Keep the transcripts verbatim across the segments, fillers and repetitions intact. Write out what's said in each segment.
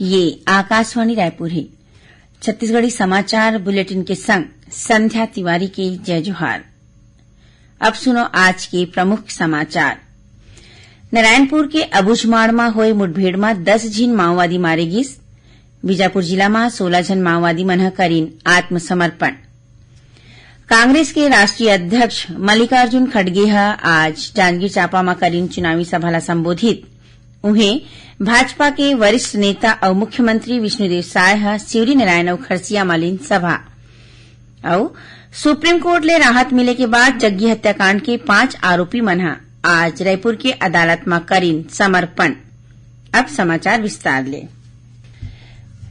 ये आकाशवाणी रायपुर हे। छत्तीसगढ़ी समाचार बुलेटिन के संग संध्या तिवारी के जय जोहार। अब सुनो आज के प्रमुख समाचार। नारायणपुर के अबूझमाड़ म होए मुठभेड़ म दस झिन माओवादी मारे गिस। बीजापुर जिला म सोलह झन माओवादी मन ह करिन आत्मसमर्पण। कांग्रेस के राष्ट्रीय अध्यक्ष मल्लिकार्जुन खड़गे ह आज जांजगीर चांपा म करिन चुनावी सभा ला संबोधित। उहें, भाजपा के वरिष्ठ नेता अउ मुख्यमंत्री विष्णुदेव साय ह शिवरीनारायण अउ खरसिया म लीन सभा। अउ सुप्रीम कोर्ट ले राहत मिले के बाद जग्गी हत्याकांड के पांच आरोपी मन ह आज रायपुर के अदालत म करिन समर्पण। अब समाचार विस्तार ले।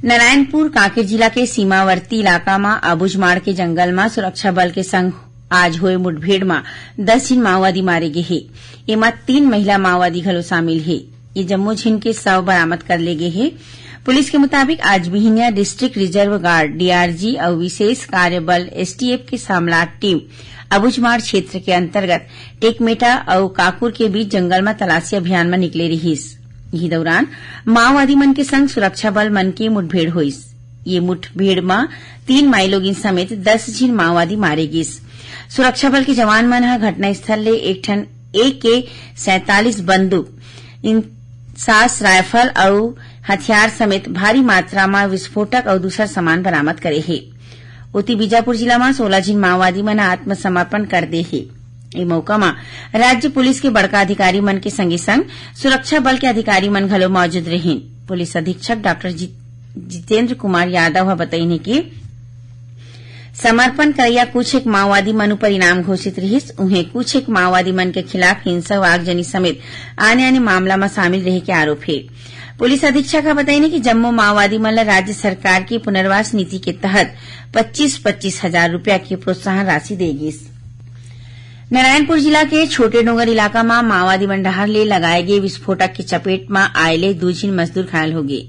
नारायणपुर कांकेर जिला के सीमावर्ती इलाका म अबूझमाड़ के जंगल म सुरक्षा बल के संग आज होए मुठभेड़ म दस झिन माओवादी मारे गे हे। एमा तीन महिला माओवादी घलो शामिल हे। ये जम्मो झिन के शव बरामद कर ले गे हे। पुलिस के मुताबिक, आज बिहिनिया डिस्ट्रिक्ट रिजर्व गार्ड, डीआरजी, अउ विशेष कार्य बल, एसटीएफ, के सामलाट टीम अबूझमाड़ क्षेत्र के अंतर्गत टेकमेटा अउ काकुर के बीच जंगल म तलाशी अभियान म निकले रिहिस। इही दौरान माओवादी मन के संग सुरक्षा बल मन के मुठभेड़ होइस। ये मुठभेड़ म तीन माईलोगिन समेत दस झिन माओवादी मारे गिस। सुरक्षा बल के जवान मन ह घटनास्थल ले एक ठन एके सैंतालीस बंदूक, इंसास रायफल अउ हथियार समेत भारी मात्रा म विस्फोटक अउ दूसर सामान बरामद करे हे। ओती, बीजापुर जिला म सोलह झिन माओवादी मन आत्मसमर्पण कर दे हे। ए मौका म राज्य पुलिस के बड़का अधिकारी मन के संगे संग सुरक्षा बल के अधिकारी मन घलो मौजूद रहिन। पुलिस अधीक्षक डॉक्टर जित-, जितेंद्र कुमार यादव ह बतईन हे कि समर्पण करइया कुछ एक माओवादी मन ऊपर इनाम घोषित रिहिस। उहें, कुछ एक माओवादी मन के खिलाफ हिंसा अउ आगजनी समेत आने-आने मामला म शामिल रहे के आरोप हे। पुलिस अधीक्षक ह बतईन कि जम्मो माओवादी मन ल राज्य सरकार के पुनर्वास नीति के तहत पच्चीस पच्चीस हजार रुपया के प्रोत्साहन राशि दे गिस। नारायणपुर जिला के छोटे डोंगर इलाका म माओवादी मन डहार ले लगाए गे विस्फोटक के चपेट म आए ले दू झिन मजदूर घायल हो गे।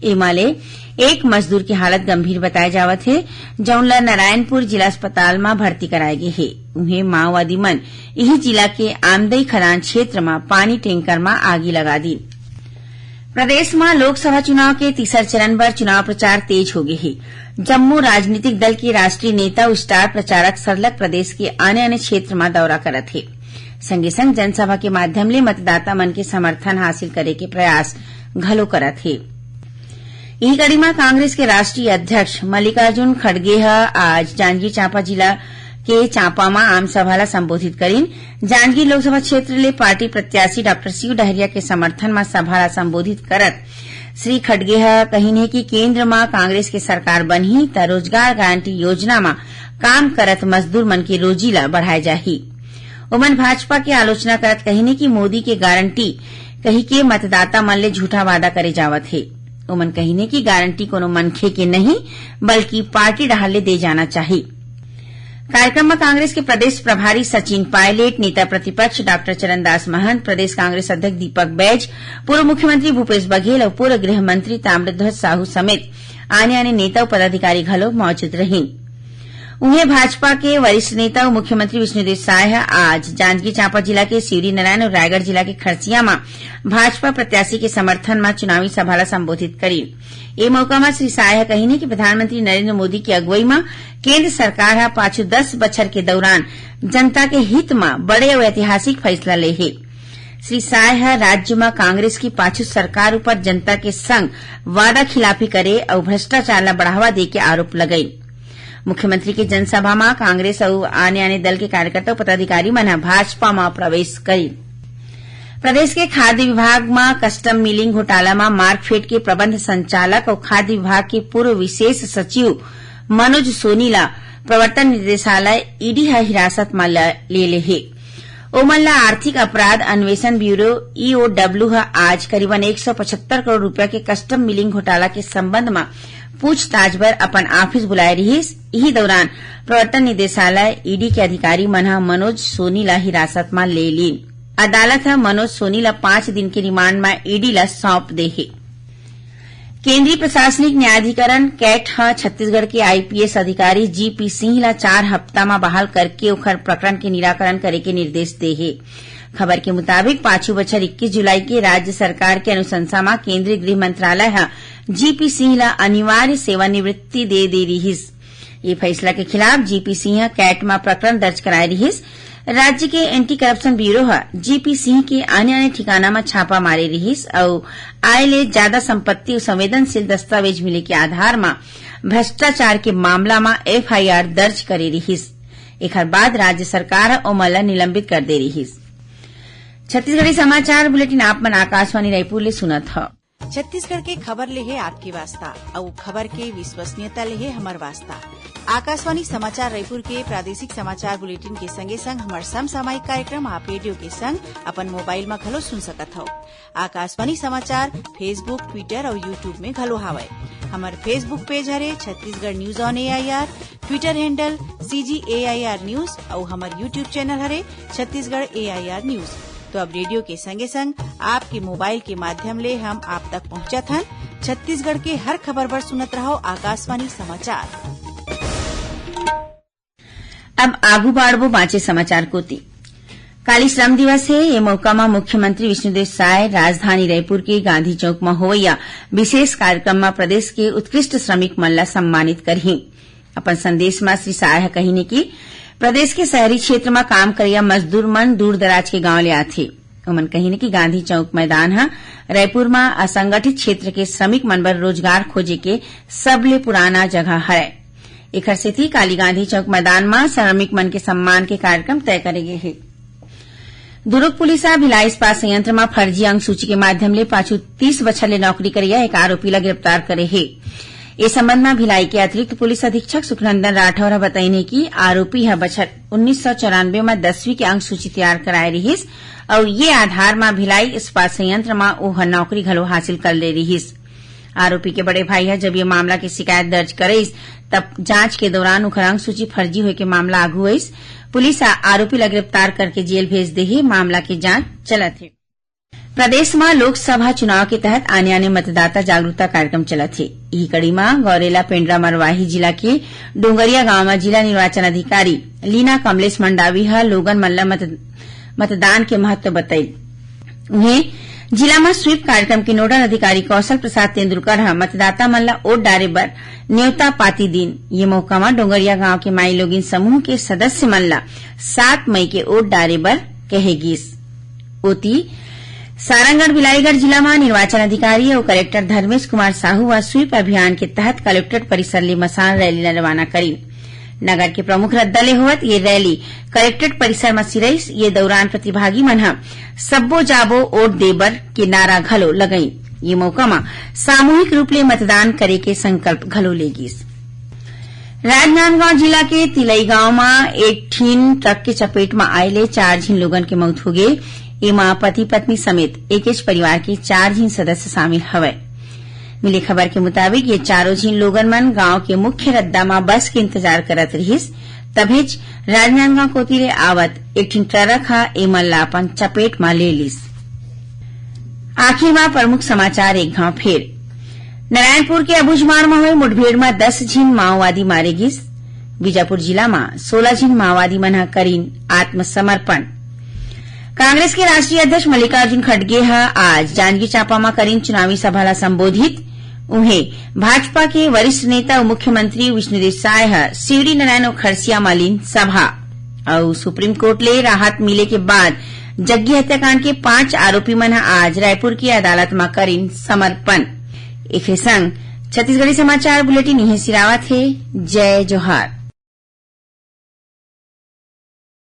एमा ले एक मजदूर के हालत गंभीर बताए जावत हे, जउन ल नारायणपुर जिला अस्पताल म भर्ती कराए गे हे। उहें, माओवादी मन इही जिला के आमदई खदान क्षेत्र म पानी टैंकर म आगी लगा दीन। प्रदेश म लोकसभा चुनाव के तीसर चरण बर चुनाव प्रचार तेज हो गे हे। जम्मो राजनीतिक दल के राष्ट्रीय नेता अउ स्टार प्रचारक सरलग प्रदेश के आने-आने क्षेत्र म दौरा करत हे। संगे संग जनसभा के माध्यम ले मतदाता मन के समर्थन हासिल करे के प्रयास घलो करत हे। इही कड़ी म कांग्रेस के राष्ट्रीय अध्यक्ष मल्लिकार्जुन खड़गे ह आज जांजगीर चांपा जिला के चांपा म आम सभा ला संबोधित करिन। जांजगीर लोकसभा क्षेत्र ले पार्टी प्रत्याशी डॉक्टर शिव डहरिया के समर्थन म सभा ला संबोधित करत श्री खड़गे ह कहिन हे कि केंद्र म कांग्रेस के सरकार बनही, त रोजगार गारंटी योजना म काम करत मजदूर मन के रोजी ला बढ़ाए जाही। ओमन भाजपा के आलोचना करत कहिन हे कि मोदी के गारंटी कहिके मतदाता मन ले झूठा वादा करे जावत हे। ओमन कहिन हे कि गारंटी कोनो मनखे के नहीं, बल्कि पार्टी डहार ले दे जाना चाही। कार्यक्रम म कांग्रेस के प्रदेश प्रभारी सचिन पायलट, नेता प्रतिपक्ष डॉक्टर चरणदास महंत, प्रदेश कांग्रेस अध्यक्ष दीपक बैज, पूर्व मुख्यमंत्री भूपेश बघेल अउ पूर्व गृह मंत्री ताम्रध्वज साहू समेत आने-आने नेता अउ पदाधिकारी घलो मौजूद रहिन। उहें, भाजपा के वरिष्ठ नेता अउ मुख्यमंत्री विष्णुदेव साय ह आज जांजगीर चांपा जिला के शिवरीनारायण अउ रायगढ़ जिला के खरसिया म भाजपा प्रत्याशी के समर्थन म चुनावी सभा ला संबोधित करिन। ए मौका म श्री साय ह कहिन हे कि प्रधानमंत्री नरेंद्र मोदी के अगुवई म केंद्र सरकार ह पाछू दस बछर के दौरान जनता के हित म बड़े अउ ऐतिहासिक फैसला ले हे। श्री साय ह राज्य म कांग्रेस की पाछू सरकार ऊपर जनता के संग वादा खिलाफी करे अउ भ्रष्टाचार ला बढ़ावा दे के आरोप लगाइन। मुख्यमंत्री के जनसभा म कांग्रेस अउ आने-आने दल के कार्यकर्ता अउ पदाधिकारी मन ह भाजपा म प्रवेश करिन। प्रदेश के खाद्य विभाग म कस्टम मिलिंग घोटाला म मार्कफेड के प्रबंध संचालक अउ खाद्य विभाग के पूर्व विशेष सचिव मनोज सोनी ला प्रवर्तन निदेशालय, ईडी, ह हिरासत म ल-, ले ले हे। ओमन ला आर्थिक अपराध अन्वेषण ब्यूरो, ईओडब्ल्यू, ह आज करीबन एक सौ पचहत्तर करोड़ रुपया के कस्टम मिलिंग घोटाला के संबंध म पूछताछ बर अपन ऑफिस बुलाए रिहिस। इही दौरान प्रवर्तन निदेशालय, ईडी, के अधिकारी मन ह मनोज सोनी ला हिरासत म ले लीन। अदालत ह मनोज सोनी ला पांच दिन के रिमांड म ईडी ला सौंप दे हे। केंद्रीय प्रशासनिक न्यायाधिकरण, कैट, ह छत्तीसगढ़ के आईपीएस अधिकारी जीपी सिंह ला चार हफ्ता म बहाल करके ओखर प्रकरण के निराकरण करे के निर्देश दे हे। खबर के मुताबिक, पाछू बछर इक्कीस जुलाई के राज्य सरकार के अनुशंसा म केंद्रीय गृह मंत्रालय ह जीपी सिंह ला अनिवार्य सेवानिवृत्ति दे दे रिहिस। ये फैसला के खिलाफ जीपी सिंह ह कैट म प्रकरण दर्ज कराए रिहिस। राज्य के एंटी करप्शन ब्यूरो ह जीपी सिंह के आने-आने ठिकाना म छापा मारे रिहिस अउ आय ले जादा संपत्ति अउ संवेदनशील दस्तावेज मिले के आधार म भ्रष्टाचार के मामला म एफआईआर दर्ज करे रिहिस। एखर बाद राज्य सरकार ह ओमन ला निलंबित कर दे रिहिस। छत्तीसगढ़ी समाचार बुलेटिन आप मन आकाशवाणी रायपुर ले सुनत हव। छत्तीसगढ़ के खबर ले हे आपके वास्ता, अउ खबर के विश्वसनीयता ले हे हमर वास्ता। आकाशवाणी समाचार रायपुर के प्रादेशिक समाचार बुलेटिन के संगे संग हमर समसामयिक कार्यक्रम आप रेडियो के संग अपन मोबाइल म घलो सुन सकत हव। आकाशवाणी समाचार Facebook, Twitter अउ YouTube में घलो हावय। हमर Facebook पेज हरे Chhattisgarh news on AIR, Twitter handle CG AIR news अउ हमर YouTube चैनल हरे छत्तीसगढ़ एआईआर न्यूज। तो अब रेडियो के संगे संग आपके मोबाइल के माध्यम ले हम आप तक पहुंचत हन छत्तीसगढ़ के हर खबर बर सुनत रहव आकाशवाणी समाचार। अब आगू बाढ़बो बांचे समाचार कोति। काली श्रम दिवस हे। ये मौका म मुख्यमंत्री विष्णुदेव साय राजधानी रायपुर के गांधी चौक म होवइया विशेष कार्यक्रम म प्रदेश के उत्कृष्ट श्रमिक मन ला सम्मानित करही। अपन संदेश म श्री साय ह कहिन कि प्रदेश के शहरी क्षेत्र म काम करइया मजदूर मन दूर दराज के गांव ले आथे। ओमन कहिन कि गांधी चौक मैदान ह रायपुर म असंगठित क्षेत्र के श्रमिक मन बर रोजगार खोजे के सबले पुराना जगह हरय। एखर सेती काली गांधी चौक मैदान म श्रमिक मन के सम्मान के कार्यक्रम तय करे गे हे। दुरूग पुलिस ह भिलाई इस्पात संयंत्र म फर्जी अंक सूची के माध्यम ले पाछू तीस बछर ले नौकरी करइया एक आरोपी ल गिरफ्तार करे हे। ए संबंध म भिलाई के अतिरिक्त पुलिस अधीक्षक सुखनंदन राठौर ह बताइन हे कि आरोपी ह बछर उन्नीस सौ चौरानबे म दसवीं के अंक सूची तैयार कराए रिहिस अउ ये आधार म भिलाई इस्पात संयंत्र म ओह नौकरी घलो हासिल कर ले रिहिस। आरोपी के बड़े भाई ह जब ये मामला के शिकायत दर्ज करिस, तब जांच के दौरान उखर अंक सूची फर्जी होए के मामला आगू आइस। पुलिस ह आरोपी ला गिरफ्तार करके जेल भेज दे हे। मामला के जांच चलत हे। प्रदेश म लोकसभा चुनाव के तहत आने-आने मतदाता जागरूकता कार्यक्रम चलत हे। इही कड़ी म गौरेला पेंड्रा मरवाही जिला के डोंगरिया गांव म जिला निर्वाचन अधिकारी लीना कमलेश मंडावी ह लोगन मन ल मत-, मतदान के महत्व बतइल। उहें, जिला म स्वीप कार्यक्रम के नोडल अधिकारी कौशल प्रसाद तेंदुलकर ह मतदाता मन ल वोट डारे बर नेवता पाती दीन। ये मौका म डोंगरिया गांव के माई लोगिन समूह के सदस्य मन ल सात मई के वोट डारे बर कहे गिस। ओती, सारंगढ़ बिलाईगढ़ जिला म निर्वाचन अधिकारी अउ कलेक्टर धर्मेश कुमार साहू ह स्वीप अभियान के तहत कलेक्ट्रेट परिसर ले मसान रैली ल रवाना करिन। नगर के प्रमुख रद्दा ले होवत ये रैली कलेक्ट्रेट परिसर म सिरइस। ये दौरान प्रतिभागी मन ह "सब्बो जाबो वोट दे बर" के नारा घलो लगाइन। ये मौका म सामूहिक रूप ले मतदान करे के संकल्प घलो ले गिस। राजनांदगांव जिला के तिलई गांव म एक ठिन ट्रक के चपेट म आए ले चार झिन लोगन के मौत होगे। एमा पति पत्नी समेत एकेच परिवार के चार झिन सदस्य शामिल हवय। मिले खबर के मुताबिक, ये चारों झिन लोगन मन गांव के मुख्य रद्दा म बस के इंतजार करत रिहिस, तभेच राजनांदगांव कोति ले आवत एक ठिन ट्रक ह एमन ला अपन चपेट म ले लिस। आखिर म प्रमुख समाचार एक घांव फेर। नारायणपुर के अबूझमाड़ म होए मुठभेड़ म दस झिन माओवादी मारे गिस। बीजापुर जिला म सोलह झिन माओवादी मन ह करिन आत्मसमर्पण। कांग्रेस के राष्ट्रीय अध्यक्ष मल्लिकार्जुन खड़गे ह आज जांजगीर चांपा म करिन चुनावी सभा ला संबोधित। उहें, भाजपा के वरिष्ठ नेता अउ मुख्यमंत्री विष्णुदेव साय ह शिवरीनारायण अउ खरसिया म लीन सभा। अउ सुप्रीम कोर्ट ले राहत मिले के बाद जग्गी हत्याकांड के पांच आरोपी मन ह आज रायपुर के अदालत म करिन समर्पण। एखरे संग छत्तीसगढ़ी समाचार बुलेटिन इहें सिरावत हे। जय जोहार।